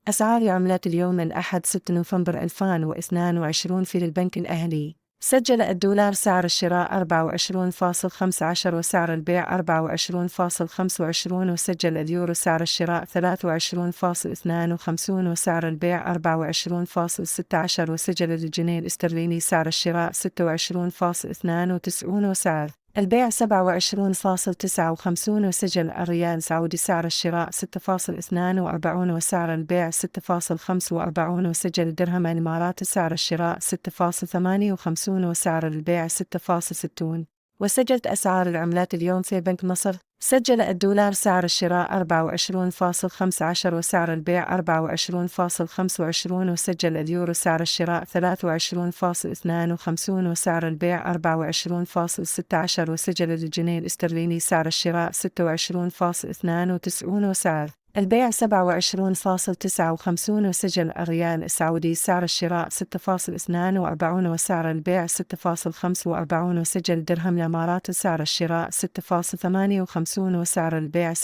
أسعار عملات اليوم الأحد 6 نوفمبر 2022 في البنك الأهلي. سجل الدولار سعر الشراء 24.15 وسعر البيع 24.25، وسجل اليورو سعر الشراء 23.52 وسعر البيع 24.16، وسجل الجنيه الاسترليني سعر الشراء 26.92 وسعر البيع 27.59، وسجل الريال السعودي سعر الشراء 6.42 وسعر البيع 6.45، وسجل الدرهم الإماراتي سعر الشراء 6.58 وسعر البيع 6.60. وسجلت أسعار العملات اليوم في بنك مصر. سجل الدولار سعر الشراء 24.15 وسعر البيع 24.25، وسجل اليورو سعر الشراء 23.52 وسعر البيع 24.16، وسجل الجنيه الاسترليني سعر الشراء 26.92 وسعر البيع 27.59، وسجل الريال السعودي سعر الشراء 6.42 وسعر البيع 6.45، وسجل الدرهم الإماراتي سعر الشراء 6.58 وسعر البيع 6.60.